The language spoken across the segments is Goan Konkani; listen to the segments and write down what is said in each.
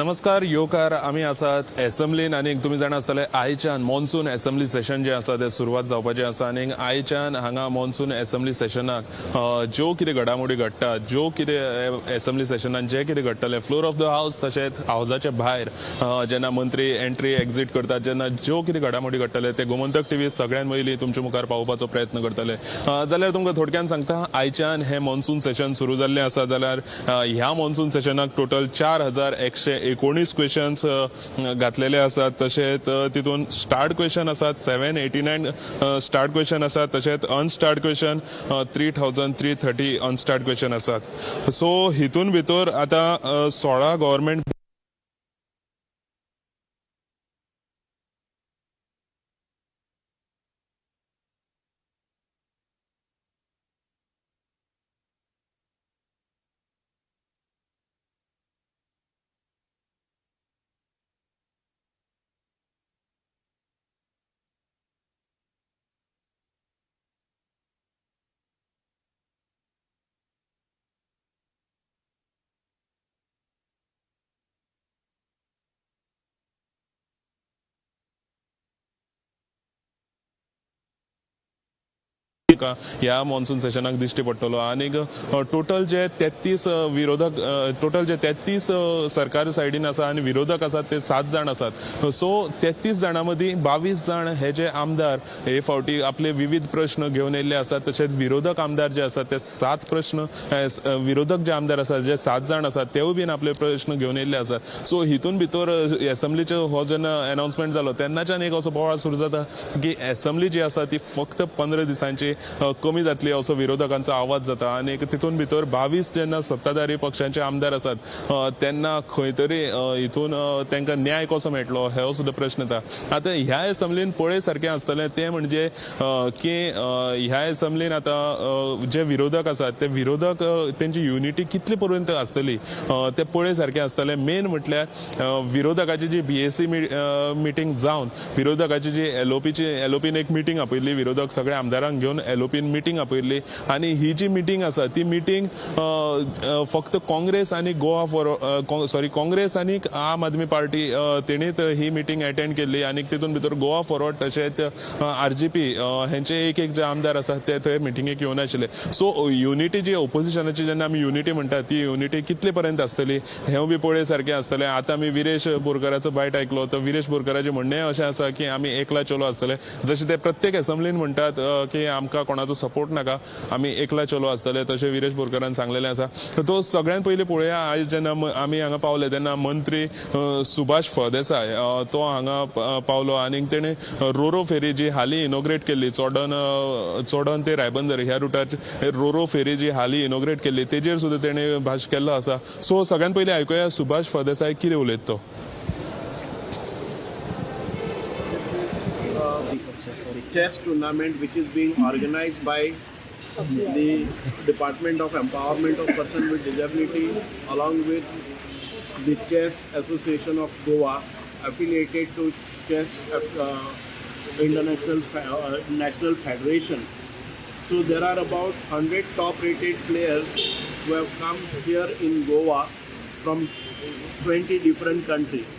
नमस्कार येवकार. आमी आसात एसेंब्लीन आनी तुमी जाणा आसतले, आयच्यान मॉन्सून एसेंब्ली सेशन जें आसा तें सुरवात जावपाचें आसा. आनी आयच्यान हांगा मॉन्सून एसेंब्ली सेशनाक ज्यो कितें घडामोडी घडटात, ज्यो कितें एसेंब्ली सेशनान जें कितें घडटलें, फ्लोर ऑफ the house तशेंच हावजाच्या भायर जेन्ना मंत्री एंट्री एक्झीट करतात, जेन्ना ज्यो कितें घडामोडी घडटले ते गोमंतक टीव्ही सगळ्यात पयलीं तुमच्या मुखार पावोवपाचो प्रयत्न करतले. जाल्यार तुमकां थोडक्यान सांगता, आयच्यान हें मॉन्सून सेशन सुरू जाल्लें आसा. जाल्यार ह्या मॉन्सून सेशनाक टोटल 4119 क्वेश्चन्स घातलेले आसात. तशेंच तितून स्टार्ड क्वेश्चन आसात, 789 स्टार्ड क्वेश्चन आसात. तशेंच unstarred question 3330 unstarred question आसात. सो हितून भितर आतां 16 गव्हर्मेंट ह्या मॉन्सून सेशनाक दिश्टी पडटलो. आनीक टोटल जे 33 विरोधक, टोटल जे 33 सरकार सायडीन आसा आनी विरोधक आसात ते सात जाण आसात. सो 33 जाणां मदीं 22 जाण हे जे आमदार हे फावटी आपले विविध प्रश्न घेवन येयल्ले आसात. तशेंच विरोधक आमदार जे आसात ते सात प्रश्न, विरोधक जे आमदार आसात, जे सात जाण आसात, तेवूय बीन आपले प्रश्न घेवन येयल्ले आसात. सो हितून भितर एसेंब्लीचो हो जेन्ना अनाउन्समेंट जालो तेन्नाच्यान एक असो बोवाळ सुरू जाता की एसेंब्ली जी आसा ती फक्त 15 दिसांची कमी जातली असो विरोधकांचो आवाज जाता. आनी तितून भितर 22 जेन्ना सत्ताधारी पक्षांचे आमदार आसात, तेन्ना खंय तरी हितून तांकां न्याय कसो मेळटलो हो सुद्दां प्रश्न येता. आतां ह्या एसेंब्लीन पळय सारकें आसतलें तें म्हणजे की ह्या एसेंब्लीन आतां जे विरोधक आसात ते विरोधक तेंची युनिटी कितले पर्यंत आसतली ते पळय सारकें आसतलें. मेन म्हटल्यार विरोधकाची जी बीएसी मिटींग जावन विरोधकाची जी एलओपीची, एलओपीन एक मिटींग आपयल्ली, विरोधक सगळ्या आमदारांक घेवन एलओपीन मिटींग आपयल्ली. आनी ही जी मिटींग आसा ती मिटींग फक्त काँग्रेस आनी गोवा फॉर सॉरी काँग्रेस आनी आम आदमी पार्टी तेणीत ही मिटींग अटेंड केल्ली. आनी तितून भितर गोवा फॉरवर्ड तशेंच आरजीपी हेंचे एक एक जे आमदार आसात ते थंय मिटिंगेक येवनाशिल्ले. सो युनिटी जी ओपोजिशनाची, जेन्ना आमी युनिटी म्हणटात, ती युनिटी कितले पर्यंत आसतली हें बी पळय सारकें आसतलें. आतां आमी विरेश बोरकाराचो बायट आयकलो, तर विरेश बोरकाराचें म्हणणें अशें आसा की आमी एकला चलो आसतले. जशें ते प्रत्येक एसेंब्लीन म्हणटात की आमकां कोणाचो सपोर्ट नाका, आमी एकला चलो आसतले, तशें विरेश बोरकारान सांगलेलें आसा. तो सगळ्यात पयलीं पळोवया, आयज जेन्ना आमी हांगा पावले तेन्ना मंत्री सुभाष फळदेसाय तो हांगा पावलो आनी तेणें रोरो फेरी जी हालीं इनॉग्रेट केल्ली, चोडण चोडण ते रायबंदर ह्या रुटार रोरो फेरी जी हालीं इनॉग्रेट केल्ली, तेजेर सुद्दां तेणें भाश केल्लो आसा. सो सगळ्यात पयलीं आयकुया सुभाष फळदेसाय कितें उलयता तो. Chess tournament which is being organized by the Department of Empowerment of Person with Disability along with the Chess Association of Goa, affiliated to Chess International National Federation. So there are about 100 top rated players who have come here in Goa from 20 different countries.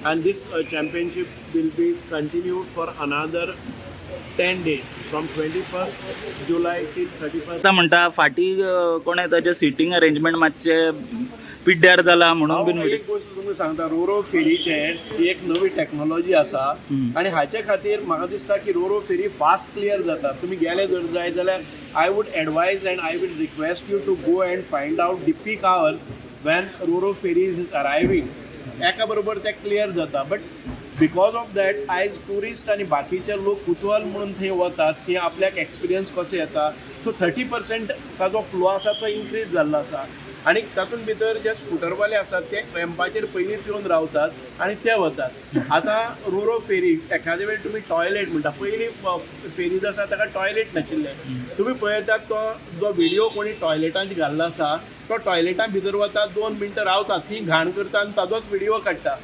And this championship will be continued for another 10 days from 21st July till 31st. आतां म्हणटा फाटीं कोणें ताजें सिटींग अरेंजमेंट मातशें पिड्ड्यार जाला म्हणून बीन. हांव एक गोश्ट तुमकां सांगता, रोरो फेरीचे ही एक नवी टॅक्नोलॉजी आसा आनी हाचे खातीर म्हाका दिसता की रोरो फेरी फास्ट क्लियर जाता. तुमी गेले जर जाय जाल्यार I would advise and I will request you to go and find out the peak hours when roro ferries is arriving. एका बरोबर ते क्लियर जाता. बट because of that आयज ट्युरिस्ट आनी बाकीचे लोक कुतूहल म्हणून थंय वतात की आपल्याक एक्सपिरियन्स कसो येता. सो 30% ताजो फ्लो आसा तो इन्क्रीज जाल्लो आसा. आनी तातूंत भितर जे स्कुटरवाले आसात ते रॅम्पाचेर पयलींच येवन रावतात आनी ते वतात. आतां रोरो फेरी एखादे वेळ तुमी टॉयलेट म्हणटा, पयलीं फेरीज आसा ताका टॉयलेट नाशिल्लें. तुमी पळयतात तो जो व्हिडियो कोणी टॉयलेटांत घाल्लो आसा, तो टॉयलेटां भितर वता, 2 मिनटां रावता, ती घाण करता आनी ताजोच व्हिडियो काडटा.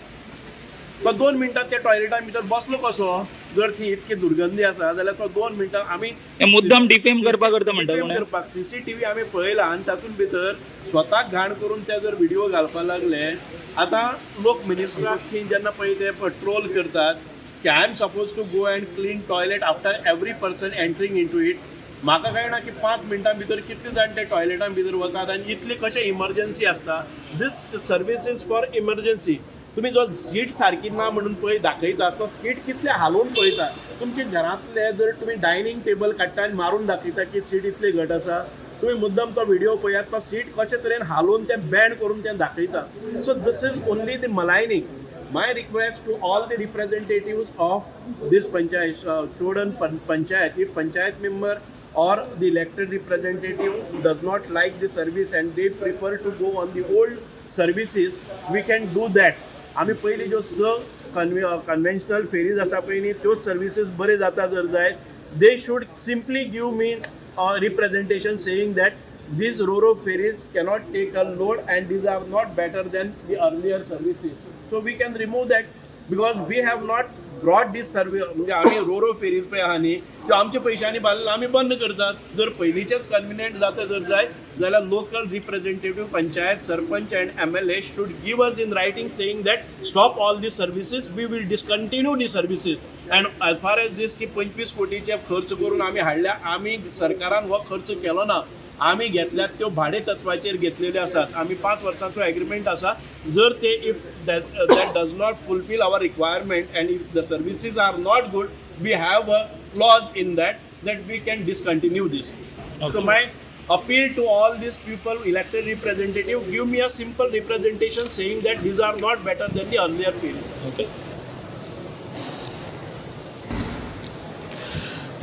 तो 2 मिनटां त्या टॉयलेटान भितर बसलो कसो? जर ती इतकी दुर्गंधी आसा जाल्यार तो 2 मिनटां आमी हे मुद्दाम defame करपाक करता म्हणटा Defame कोणे? करपाक. सीसीटीव्ही आमी पळयला आनी तातूंत भितर स्वताक घाण करून ते जर व्हिडिओ घालपाक लागले, आतां लोक मिनिस्टराक थंय जेन्ना पळय ते ट्रोल करतात की I am suppose to go and clean toilet after every person entering into it. म्हाका कळना की 5 मिनटां भितर कितले जाण ते टॉयलेटां भितर वतात आनी इतले कशें इमर्जन्सी आसता. This service is for emergency. तुमी जो सीट सारकी ना म्हणून पळय दाखयता, तो सीट कितले हालोवन पळयता. तुमच्या घरांतले जर तुमी डायनींग टेबल काडटा आनी मारून दाखयता की सीट इतली घट आसा, तुमी मुद्दम तो व्हिडिओ पळयात, तो सीट कशे तरेन हालोवन ते बँड करून ते दाखयता. So this is only the maligning. My request to all the representatives of this panchayat, Chodan panchayat, if panchayat member or the elected representative does not like the service and they prefer to go on the old services, we can do that. आमी पयलीं ज्यो स कन्व्हेन्शनल फेरीज आसा पळय न्ही, त्योच सर्विसीस बरे जाता जर जायत, they should simply give me representation saying that these ro-ro ferries cannot take a load and these are not better than the earlier services. So we can remove that because we have not brought this service. म्हणजे आमी रोरो फेरीज पळय आहा न्ही, त्यो आमच्या पयशांनी बांदला, आमी बंद करतात. जर पयलींचेच कन्विनियंट जाता जर जायत जाल्यार local representative, panchayat, sarpanch and MLA should give us in writing saying that stop all the services, we will discontinue the services. And as far as this की 25 कोटीचे खर्च करून आमी हाडल्या, आमी सरकारान हो खर्च केलो ना. आमी घेतल्यात त्यो भाडे तत्वाचेर घेतलेल्यो आसात. आमी 5 वर्सांचो एग्रीमेंट आसा. जर ते if that does not fulfil our requirement and if the services are not good, we have a clause in that that we can discontinue this. So my appeal to all these people, elected representative, give me a simple representation saying that these are not better than the earlier period. Okay.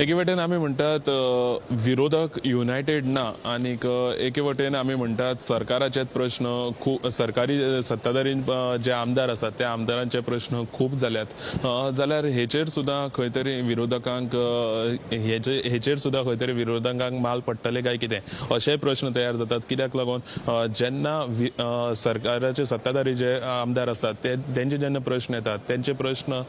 एके वटेन आमी म्हणटात विरोधक युनायटेड ना आनीक एके वटेन आमी म्हणटात सरकाराचेच प्रश्न खूब, सरकारी सत्ताधारी जे आमदार आसात त्या आमदारांचे प्रश्न खूब जाल्यात, जाल्यार हेचेर सुद्दां खंय तरी विरोधकांक हेचेर सुद्दां खंय तरी विरोधकांक माल पडटले काय कितें अशेय प्रश्न तयार जातात. कित्याक लागून जेन्ना सरकाराचे सत्ताधारी जे आमदार आसतात ते तेंचे जेन्ना प्रश्न येतात, तेंचे प्रश्न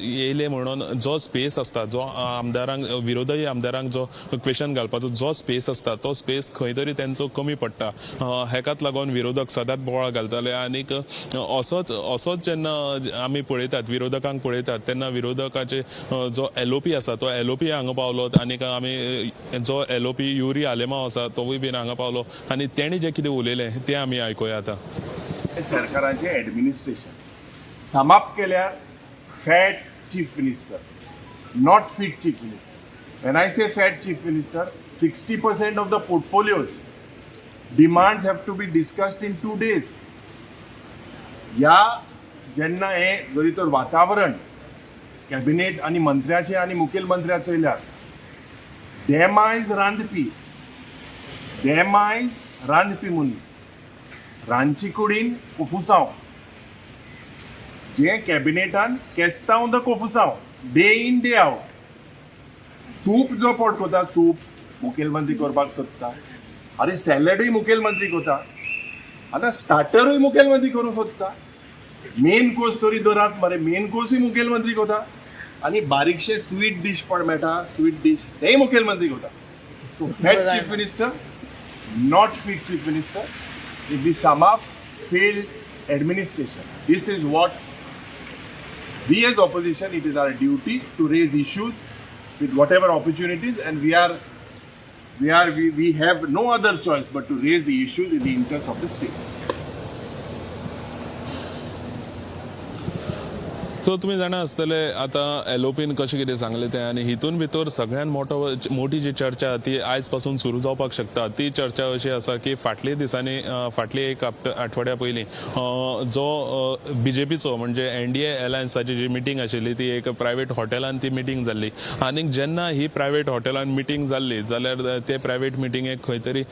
येयले म्हणून जो स्पेस आसता, जो आमदारांक, विरोधी आमदारांक जो क्वेशन घालपाचो जो स्पेस आसता, तो स्पेस खंय तरी तेंचो कमी पडटा. हेकाच लागून विरोधक सदांच बोवाळ घालताले. आनीक असोच असोच जेन्ना आमी पळयतात, विरोधकांक पळयतात, तेन्ना विरोधकाचे जो एलओपी आसा तो एलओपी हांगा पावलो आनीक आमी जो एलओपी युरी आलेमाव आसा तोवूय बीन हांगा पावलो आनी तेणी जें कितें उलयलें तें आमी आयकुया आतां. सरकाराचें एडमिनिस्ट्रेशन समाप्त केल्यार fat chief minister, not fit chief minister. When I say fat chief minister, 60% of the portfolios demands have to be discussed in 2 days. ह्या जेन्ना हें जरी तर वातावरण कॅबिनेट आनी मंत्र्याचें आनी मुखेलमंत्र्याचें चोयल्यार, देमायज रांदपी, देमायज रांदपी मनीस रांदची कुडीन कोफुसांव, जें कॅबिनेटान केस्तांव the कोफुसांव day in day out. Soup जो पोट कोता, सूप मुखेलमंत्री करपाक सोदता. अरे, सॅलडूय मुखेलमंत्री कोता. आतां स्टार्टरूय मुखेलमंत्री करूंक सोदता. मेन कोर्स तरी दरात मरे. मेन कोर्सूय मुखेलमंत्री कोता आनी बारीकशे स्वीट डीश पण मेळटा, स्वीट डीश, तेय मुखेलमंत्री कोता. So fat chief minister, not fit chief minister, if we sum up, failed administration. This is what we as opposition, it is our duty to raise issues with whatever opportunities, and we have no other choice but to raise the issues in the interest of the state. So तुमी जाणा आसतले आतां एलओपीन कशें कितें सांगलें तें. आनी हितून भितर सगळ्यात मोठो मोठी जी चर्चा ती आयज पासून सुरू जावपाक शकता, ती चर्चा अशी आसा की फाटल्या दिसांनी, फाटली एक आठवड्या पयलीं जो बीजेपीचो म्हणजे एनडीए अलायन्साची जी मिटींग आशिल्ली ती एक प्रायवेट हॉटेलान ती मिटींग जाल्ली. आनीक जेन्ना ही प्रायवेट हॉटेलान मिटींग जाल्ली जाल्यार ते प्रायवेट मिटिंगेक खंय तरी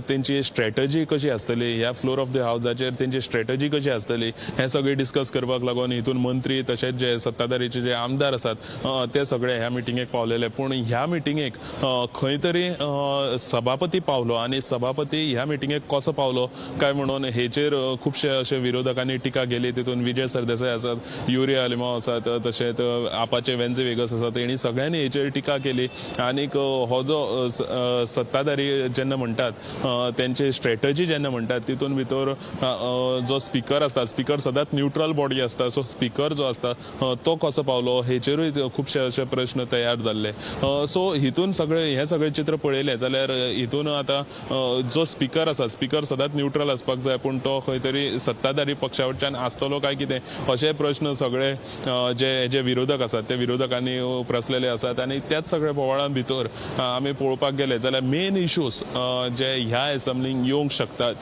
तेंची स्ट्रॅटजी कशी आसतली, ह्या फ्लोर ऑफ the हावजाचेर तेंची स्ट्रॅटजी कशी आसतली हें सगळें डिस्कस करपाक लागून हितून मंत्री मंत्री तशेंच जे सत्ताधारीचे जे आमदार आसात ते सगळे ह्या मिटिंगेक पावलेले. पूण ह्या मिटिंगेक खंय तरी सभापती पावलो आनी सभापती ह्या मिटिंगेक कसो पावलो काय म्हणून हेचेर खुबशे अशे विरोधकांनी टिका केली. तितून विजय सरदेसाय आसात, युरी आलेमांव आसात, तशेंच आपाचे वेन्झी वेगस आसात, हेणी सगळ्यांनी हेचेर टिका केली. आनीक हो जो सत्ताधारी जेन्ना म्हणटात, तेंची स्ट्रेटजी जेन्ना म्हणटात, तितून भितर जो स्पिकर आसता, स्पिकर सदांच न्यूट्रल बॉडी आसता, सो स्पिकर जो आसता तो कसो पावलो हेचेरूय खुबशे अशे प्रश्न तयार जाल्ले. सो हितून सगळे हें सगळें चित्र पळयलें जाल्यार हितून आतां जो स्पिकर आसा, स्पिकर सदांच न्यूट्रल आसपाक जाय, पूण तो खंय तरी सत्ताधारी पक्षा वटच्यान आसतलो काय कितें अशे प्रश्न सगळे जे जे विरोधक आसात ते विरोधकांनी उप्रासलेले आसात. आनी त्याच सगळ्या बोवाळां भितर आमी पळोवपाक गेले जाल्यार मेन इश्यूज जे ह्या एसेंब्लींक येवंक शकतात,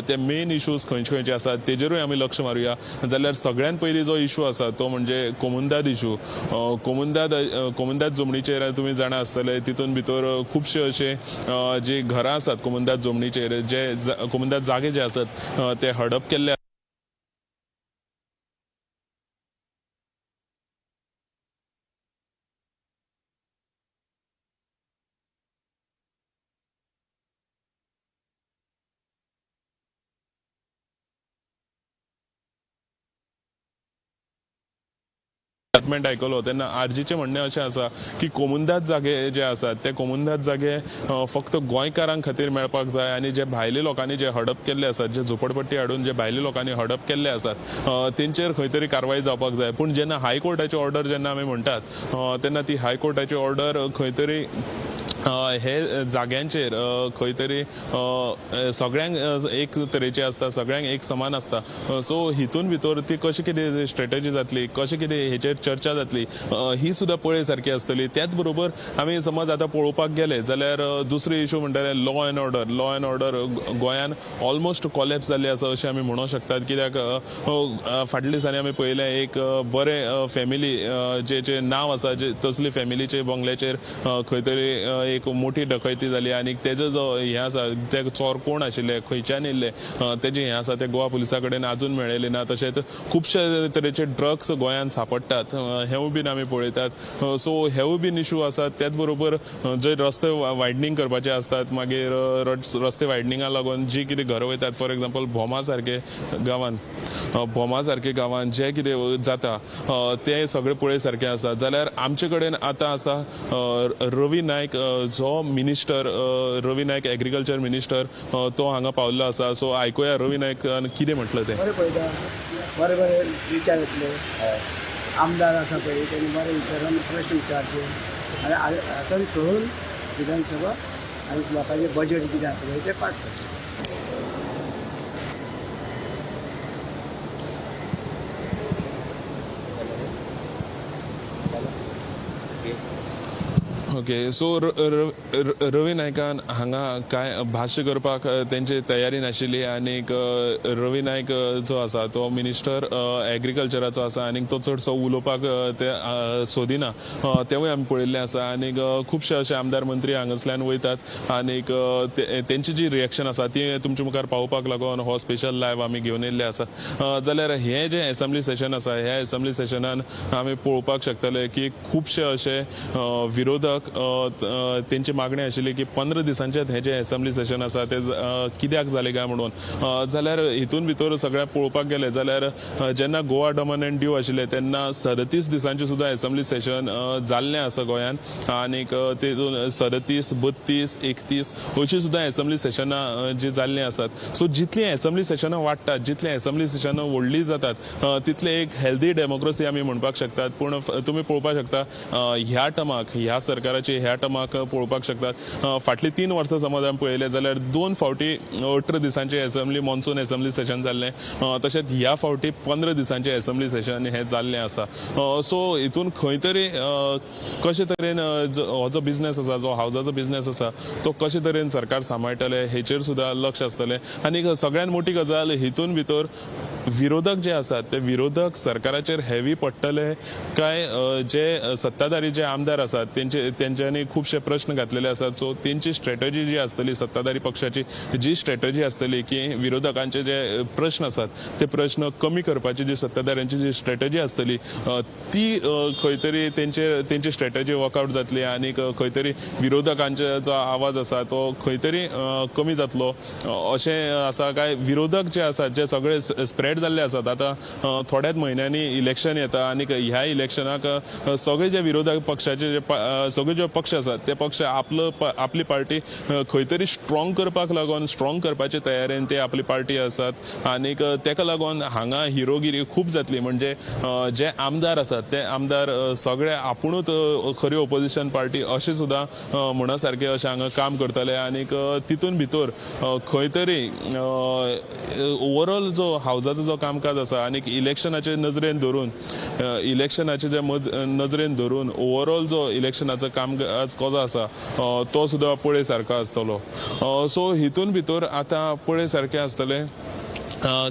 ते मेन इश्यूज खंयचे खंयचे आसात तेजेरूय आमी लक्ष मारुया. जाल्यार सगळ्यान पयलीं जो इशू आसा तो म्हणजे कोमुंदाद इशू. कोमुंदाद कोमुंदाद जमनीचेर तुमी जाणा आसतले, तितून भितर खुबशे अशे जी घरां आसात कोमुंदाद जमनीचेर, जे कोमुंदाद जागे जे आसात ते हडप केल्ले. स्टेटमेंट आयकलो तेन्ना आरजीचें म्हणणें अशें आसा की कोमुंदाद जागे जे आसात ते कोमुंदाद जागे फक्त गोंयकारां खातीर मेळपाक जाय आनी जे भायले लोकांनी जे हडप केल्ले आसात, जे झोपडपट्टी हाडून जे भायले लोकांनी हडप केल्ले आसात, तेंचेर खंय तरी कारवाय जावपाक जाय. पूण जेन्ना हायकोर्टाची ऑर्डर जेन्ना आमी म्हणटात, तेन्ना ती हायकोर्टाची ऑर्डर खंय तरी हे जाग्यांचेर खंय तरी सगळ्यांक एक तरेचे आसता, सगळ्यांक एक समान आसता. सो हितून भितर ती कशी कितें स्ट्रेटजी जातली, कशें कितें हेचेर चर्चा जातली, ही सुद्दां पळय सारकी आसतली. त्याच बरोबर आमी समज आतां पळोवपाक गेले जाल्यार दुसरी इशू म्हणटा law and order. Law and order गोंयान ऑलमोस्ट कॉलेप्स जाल्ली आसा अशें आमी म्हणूंक शकतात. कित्याक फाटल्या दिसांनी आमी पळयलें एक बरें फॅमिली जेचें नांव आसा, जे तसली फॅमिलीचे बंगल्याचेर खंय तरी एक मोठी डकैती जाली आनी तेजो जो हें आसा, ते चोर कोण आशिल्ले, खंयच्यान येयल्ले, तेजें हें आसा तें गोवा पुलिसा कडेन आजून मेळिल्लें ना. तशेंच खुबशे तरेचे ड्रग्स गोंयांत सांपडटात, हेवूय बीन आमी पळयतात. सो हेवूय बीन इशू आसात. त्याच बरोबर जे रस्ते वायडनींग करपाचे आसतात, मागीर रस्ते वायडनिंगा लागून जी कितें घरां वयतात, फॉर एक्झाम्पल भोमा सारके गांवान, भोमा सारके गांवान जें कितें जाता, तें सगळें पळय सारकें आसा. जाल्यार आमचे कडेन आतां आसा रवी नायक, जो minister, Ravi Naik agriculture minister, तो हांगा पावल्लो आसा. सो आयकुया रवी नायक कितें म्हटलें तें. बरें पळयता, बरे बरे विचार येतले. आमदार आसा पळय, तेणी बरे विचारून प्रश्न विचारचे आनी आसन करून विधानसभा आनी लोकांचें बजेट कितें आसा पळय तें पास करचें. ओके, सो रवी नायकान हांगा कांय भाश्य करपाक तेंची तयारी नाशिल्ली. आनीक रवी नायक जो आसा तो मिनिस्टर एग्रीकल्चराचो आसा आनीक तो चडसो उलोवपाक ते सोदिना, तेवूय आमी पळयल्लें आसा. आनीक खुबशे अशे आमदार मंत्री हांगासल्यान वयतात आनीक तेंची जी रिएक्शन आसा ती तुमच्या मुखार पावोवपाक लागून हो स्पेशल लायव आमी घेवन येयल्ले आसा. जाल्यार हें जें एसेंब्ली सेशन आसा, ह्या एसेंब्ली सेशनान आमी पळोवपाक शकतले की खुबशे अशे विरोधक तेंची मागणी आशिल्ली की 15 दिसांचेच हें जें एसेंब्ली सेशन आसा तें कित्याक जालें काय म्हणून. जाल्यार हितून भितर सगळें पळोवपाक गेलें जाल्यार जेन्ना गोवा दमन एंड दीव आशिल्लें तेन्ना 37 दिसांचें सुद्दां एसेंब्ली सेशन जाल्लें आसा गोंयांत. आनीक तितून 37, 32, 31 अशीं सुद्दां एसेंब्ली सेशनां जीं जाल्लीं आसात. सो जितलीं एसेंब्ली सेशनां वाडटात, जितलीं एसेंब्ली सेशनां व्हडलीं जातात, तितलें एक हेल्दी डेमोक्रेसी आमी म्हणपाक शकतात. पूण तुमी पळोवपाक शकता, ह्या टर्माक, ह्या सरकाराची ह्या टर्माक पळोवपाक शकतात, फाटलीं 3 वर्सां समज आमी पळयलें जाल्यार 2 फावटी 18 दिसांचें एसेंब्ली, मॉन्सून एसेंब्ली सेशन जाल्लें. तशेंच ह्या फावटी 15 दिसांचें एसेंब्ली सेशन हें जाल्लें आसा. सो हितून खंय तरी कशे तरेन हो जो बिजनेस आसा, जो हावजाचो बिजनेस आसा, तो कशे तरेन सरकार सांबाळटलें हेचेर सुद्दां लक्ष आसतलें. आनी सगळ्यात मोठी गजाल हितून भितर विरोधक जे आसात ते विरोधक सरकाराचेर हेवी पडटले काय जे सत्ताधारी जे आमदार आसात तेंच्यांनी खुबशे प्रश्न घातलेले आसात. सो तेंची स्ट्रेटजी जी आसतली, सत्ताधारी पक्षाची जी स्ट्रेटजी आसतली की विरोधकांचे जे प्रश्न आसात ते प्रश्न कमी करपाची जी सत्ताधाऱ्यांची जी स्ट्रेटजी आसतली ती खंय तरी तेंची स्ट्रेटजी वर्कआउट जातली आनी खंय तरी विरोधकांचे जो आवाज आसा तो खंय तरी कमी जातलो अशें आसा. काय विरोधक जे आसात जे सगळे स्प्रेड जाल्ले आसात, आतां थोड्याच म्हयन्यांनी इलेक्शन येता आनी ह्या इलेक्शनाक सगळे जे विरोधक पक्षाचे जे सगळे जे पक्ष आसात ते पक्ष आपली पार्टी खंय तरी स्ट्रॉंग करपाक लागून, स्ट्रॉंग करपाचे तयारेन ते आपली पार्टी आसात आनीक तेका लागून हांगा हिरोगिरी खूब जातली. म्हणजे जे आमदार आसात ते आमदार सगळे आपुणूच खरी ओपोजिशन पार्टी अशें सुद्दां म्हणा सारकें अशें हांगा काम करतले आनीक तितून भितर खंय तरी ओवरऑल जो हावजाचो जो कामकाज आसा आनीक इलेक्शनाचे नजरेन धरून, इलेक्शनाचे जे नजरेन धरून ओवरऑल जो इलेक्शनाचो कामकाज कसो आसा तो सुद्दां पळय सारको आसतलो. सो हितून भितर आतां पळय सारकें आसतलें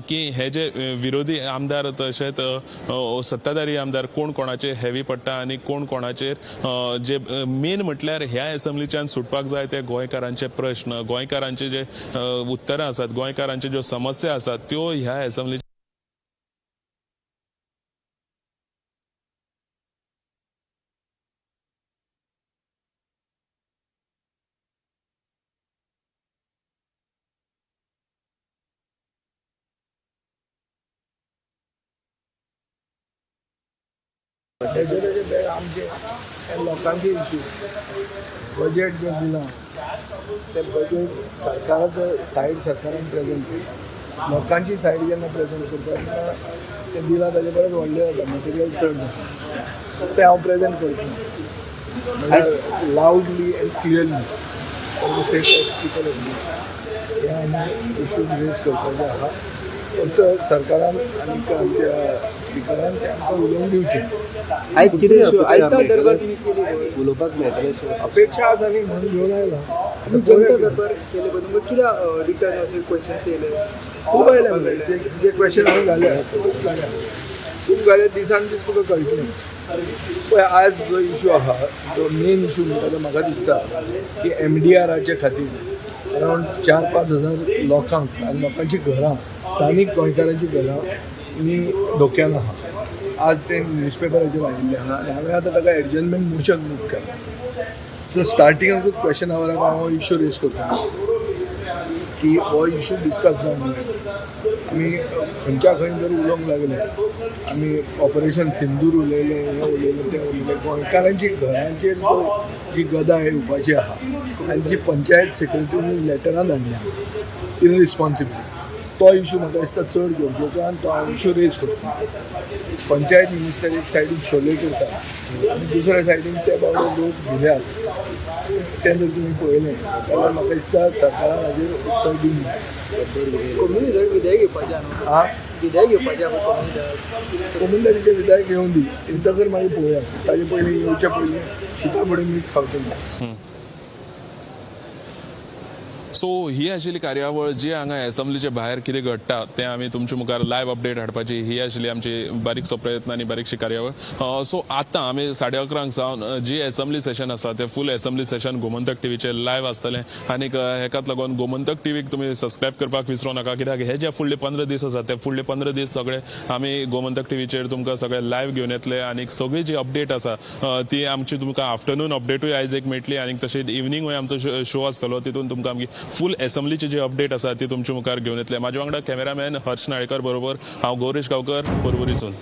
की हे जे विरोधी आमदार तशेंच सत्ताधारी आमदार कोण कोणाचेर हेवी पडटा आनी कोण कोणाचेर जे मेन म्हटल्यार ह्या एसेंब्लीच्यान सुटपाक जाय ते गोंयकारांचे प्रश्न, गोंयकारांचे जे उत्तरां आसात, गोंयकारांच्यो ज्यो समस्या आसात त्यो ह्या एसेंब्ली बजेटाचे आमचे लोकांचे इशू, बजेट जें दिलां तें बजेट सरकाराचो सायड सरकारान प्रेजेंट केली, लोकांची सायड जेन्ना प्रेजेंट करता तेन्ना तें दिलां ताजे परस व्हडलें जाता, मटेरियल चड जाता, तें हांव प्रेजेंट करता म्हणल्यार loudly and clearly for the sake of people. हे आमी इशूज रेज करपाचे आहा. फक्त सरकारान आनी आमच्या स्पिकरान ते आमकां उलोवंक दिवचें. आयज कितें उलोवपाक मेळटलें अपेक्षा आसा न्ही म्हणून घेवन आयला. जनता दरबार केले पळय तुमकां कितें रिटर्न अशे क्वेश्चन्स येयले? खूब आयले जे क्वेश्चन हांवें घाले, खूब घाले, खूब घाले. दिसान दीस तुका कळटलें. पळय आज जो इशू आहा जो मेन इशू म्हणटा तो म्हाका दिसता की एमडीआराचे खातीर अरावंड 4-5 हजार लोकांक आनी लोकांची घरां, स्थानीक गोंयकारांची घरां ही धोक्यान आहा. आज तें न्यूजपेपराचेर आयिल्लें आहा आनी हांवें आतां ताका एडजर्नमेंट मोशन मूव केलां. सो स्टार्टिंगाकूच क्वेश्चन आवराक हांव हो इशू रेज करता की हो इशू डिस्कस जावंक जाय. आमी खंयच्या खंय जर उलोवंक लागले, आमी ऑपरेशन सिंदूर उलयले, हें उलयलें, तें उलयलें, गोंयकारांची घरांचेर जी गदा येवपाची आहा आनी जी पंचायत सेक्रेटरीन लेटरां धाडल्या इरिस्पॉन्सिबल, तो इशू म्हाका दिसता चड गरजेचो आनी तो हांव इशू रेज करता. पंचायत मिनिस्टर एक सायडीन शोले करता आनी दुसऱ्या सायडीन ते बाबडे लोक भिल्यात, तें जर तुमी पळयलें जाल्यार म्हाका दिसता सरकारान हाजेर उत्तर दिवंक जाय. कोमुनिदाद विधेयक घेवपाचें न्हू? आं, विधेयक घेवपाचें आहा कोमुनिदाद. कोमुनिदादीचें विधायक येवंक दी, येतकर मागीर पळोवया. ताजे पयलीं येवचे पयलीं शिता फुडें मीठ खावचें. सो ही आशिल्ली कार्यावळ जी हांगा एसेंब्लीचे भायर कितें घडटा तें आमी तुमचे मुखार लायव्ह अपडेट हाडपाची ही आशिल्ली आमची बारीकसो प्रयत्न आनी बारीकशी कार्यावळ. सो आतां आमी 11:30 सावन जी एसेंब्ली सेशन आसा तें फूल एसेंब्ली सेशन गोमंतक टीव्हीचेर लायव्ह आसतलें आनीक हेकाच लागून गोमंतक टीव्हीक तुमी सबस्क्रायब करपाक विसरूं नाका, कित्याक हे जे फुडले 15 दीस आसा ते फुडले 15 दीस सगळे आमी गोमंतक टीव्हीचेर तुमकां सगळे लायव्ह घेवन येतले आनीक सगळी जी अपडेट आसा ती आमची तुमकां आफ्टरनून अपडेटूय आयज एक मेळटली आनीक तशेंच इवनिंगूय आमचो शो आसतलो तितून तुमकां आमची फूल एसेंब्लीची जी अपडेट आसा ती तुमच्या मुखार घेवन येतले. म्हाज्या वांगडा कॅमेरामॅन हर्ष नाळेकर बरोबर हांव गौरेश गांवकर, पर्वरीसून.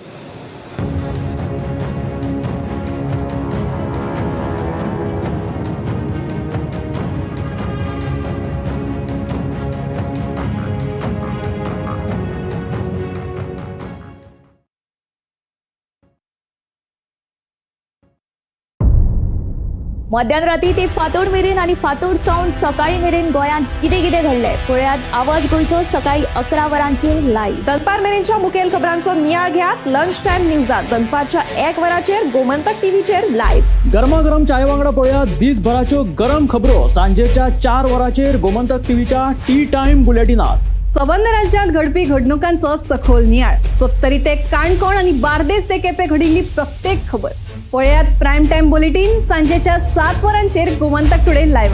मध्यान राती ते फांतोड मेरेन आनी फांतोड सावन सकाळी मेरेन गोंयांत कितें कितें घडलें पळयात आवाज गोंयचो सकाळी 11 वरांचेर लायव्ह. दनपार मेरेनच्या मुखेल खबरांचो नियाळ घेयात लंच टायम न्यूजात दनपारच्या 1 वराचेर गोमंतक टीव्हीचेर लायव्ह. गरमागरम चाय वांगडा पळया दिसभराच्यो गरम खबरो सांजेच्या 4 वरांचेर गोमंतक टीव्हीच्या टी टायम बुलेटिनात. सबंद राज्यांत घडपी घडणुकांचो सखोल नियाळ. सत्तरी ते काणकोण आनी बार्देस ते केपें घडिल्ली प्रत्येक खबर पळयात प्रायम टायम बुलेटीन सांजेच्या 7 वरांचेर गोमंतक टुडे लायव्ह.